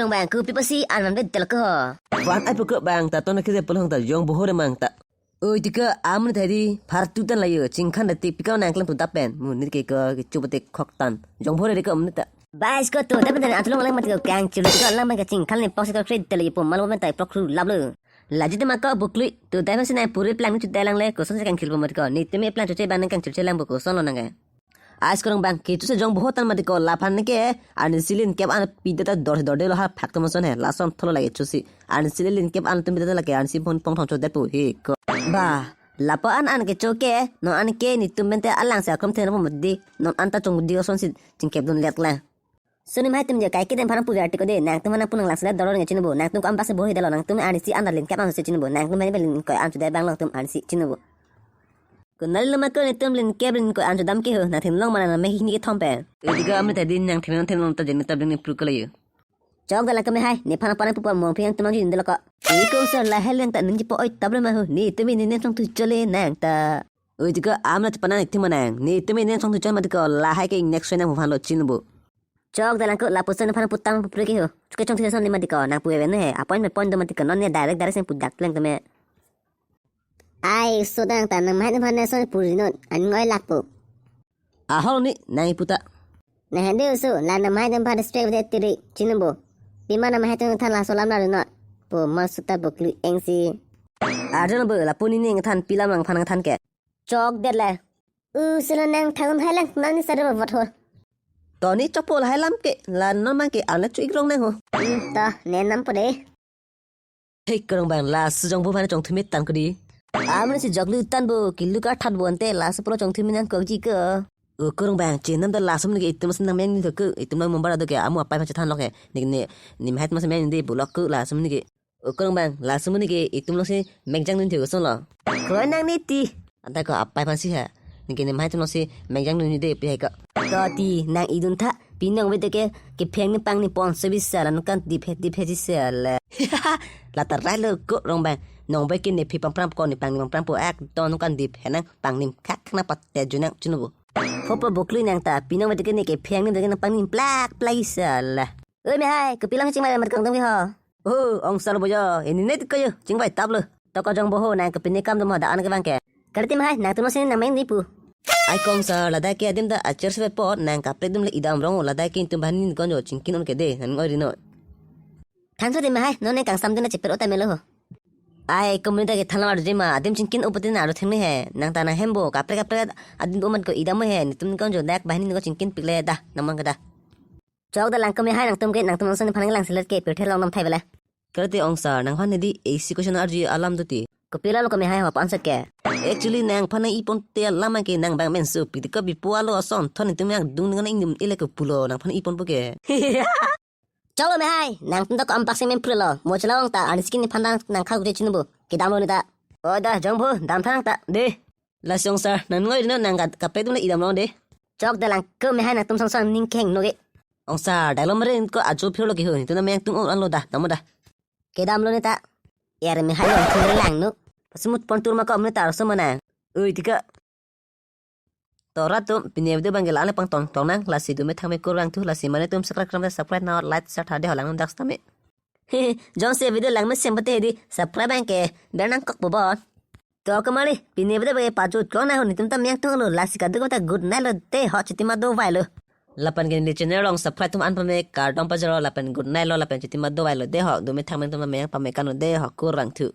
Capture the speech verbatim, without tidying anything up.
Bang, kopi pusi an man bet tel ko. Van ai pukuk bang, ta ton ke pulang ta jong boho de mang ta. Oi, tika amun tadi, phar tutan layo, chingkhan dati pikau nang klem tu dapen, mun nit ke ko, ke chup te khok tan. Jong boho de ko amun ta. Bais ko tu, dapen dan atulong lang mat ko kang, chulo ko lang mat ka chingkhan ni pok se ko kre tel ipo mal mat ta prok ru lap lo. Laji te ma ko buklui, tu dai pasi nang puri plan chu te lang le, koson se kang khil po mat ko, ni tumi plan chu che bang nang kang chu che lang bo koson lo nang ke. Ais korong bang, ke chu se jong boho tan mat ko laphan ke, ani silin kep an pida ta dor dor de lo ha phak tum son he, lason tholo lage chu si, ani silin kep an tum pida ta lake, ani si phone pong thong cho det pu he ko. Ba, lapu an an ke cho ke, non an ke ni tum pen te alang se akrom thena po mat di, non an ta chong di son si, chingkep dun let la. Suni mai tum je kai kiden pharang pu ver ti ko de, nang tum nang pu nang lang se dor nge chinibo, nang tum ko am bak se bohi dalo, nang tum ani si an ta lin kep an se chinibo, nang tum pen pen lin ko an chu de bang long tum ani si chinibo. Ko nali loma ko ni tum lin kep lin ko an chu dam ke ho, nang thin long mana na me hini ke thom pen. Oi, tika amun tadi nang thin long thin long ta jeni ta bling ni pru ko layo. Chok dalang kami hai, ni phan phan pu pa mong phiang tum ang jin dalo ko. Oi ko sir la helen ta ning ji po oi tab le ma ho, ni tumi ni nem song tu chole nang ta. Oi, tika amun ta panan thim nang, ni tumi nem song tu chole mat ko lahai ke next nang phan lo chinibo. Chok dalang ko lapuson phan putang pupre ke ho. Chuke chong thison ni mat ko nang pu even he. Appointment point do mat ko non ne direct direct sen pudak leng teme. Ai, so dang ta nang mai phan son puri non. An ngoi lak po. Ahol ni nang iputa. Na hande usu la nang mai phan straight de tiri chinibo. Pima nang mai tun than la solam la no. Po ma suta boklu engsi. Arjan bo lapu ni ning than pilam lang phan than ke. Chok det le. U sila nang thaun hai lang nang ni sare bot ho. Toni chokpo lahai lam ke la non mang ke an le chu ikrong nang ho. Hmm, to ne nam po de. Hei korong bang la sejong bo phan chong thumit tan ko di. Amun si jok lu tan bo kilu ka that bo ante la sepro chong thumit nang ko ji ko. O korong bang che nam da la sum ke itum sen nang meng ni ko itum nang mumbar do ke amu apai phan chethan lo ke. Ni ni ni mai tum sen meng ni de bulok ko la sum ni ke. O korong bang, la sum ni ke itum lo si mengjang nun thio son lo. Ko nang ni ti. Anta ko apai phan si ha. Ni ke ni mai tum lo si mengjang nun ni de pi hai ko. To ti nang idun tha, pinong ve ke ke pheng ni pang ni pon se bisa la nungkan dip he dip he ji se la. La ta rai lo korong bang. Nong ve ke ne phi pang pram ko ni pang ni pang pram po ak to nungkan dip he nang pang ni khak khak na pat te ju nang chunu bo. Phopo boklu nang ta, pinong ve ke ne ke pheng ni ve ke nang pang ni plak plak isa la. Oi me hai, kopi lang chingvai mat kong tum ke ho. Oh, ong sar bojo, ini net ko yo, chingvai tap lo. To ko jong boho nang kepini kam tum ho da an ke bang ke. Kali ti me hai, nang tum sini nang main di pu. Ai kong sar, ladak ke adim da acer se pot, nang kaprek dum le idam rong, ladak ke intum bani kon jo chingkin on ke de, nang oi rino. Thanso ti me hai, non ne kang sam dun na cheper ota melo ho. Ai, komunita ke thanlo arju ma, adim chingkin upati na aru thengni he, nang ta nang hembo, kaprek kaprek adim uman ko idam he, nitum kon jo dak bani ko chingkin pikle da, namang ke da. Chok dalang kami hai nangtum ke nangtum nangson phan lang selet ke pirthe long nam thai bela. Kali ti ong sar nang phan di A C question arju alam do ti. Kopi la lo kami hai ho pan set ke. Actually nang phan ipon te alam ke nang bang mensu piti ko bipu alo ason thon tum yang dung nang ning ile ko pulo nang phan ipon po ke. Chok lo me hai nangtum ta ko ampak se men pulo. Mo chala ong ta ani skin ni phan nang khak je chinu bo. Kedam lo ni ta. O da jong bo dam thang ta de. Lasi ong sar, nang ngoi rino nang kat kaprek dum le idam long de. Chok dalang ko me hai nangtum song song ning keng no ke. Ong sar, dailom rin ko ajo phir lo ke ho, tu na meng tung ong lo da, tamo da. Kedam lo ni ta. Yar me hai long thum lang no. Pasimut pon tur ma ko me tar so mana. Ui tika. To rat tum, pini video bang ke la le pang tong tong nang, lasi dum me thang me kurang thu, lasi mane tum subscribe kram subscribe na like share tha de ho lang dak stame. Jongsi video lang me sem pate di subscribe bang ke ber nang kok bobon. To kemali pini video bagi paju tlong na ho nitum tam yang tung lo lasi kadu kata good night lo de ho chiti ma do vai lo. Lapen ke ni channel long subscribe tum an pame kardom pajero lapen good night lo lapen chiti ma do vai lo de ho dum me thang me tum yang pame kan lo de ho kurang thu.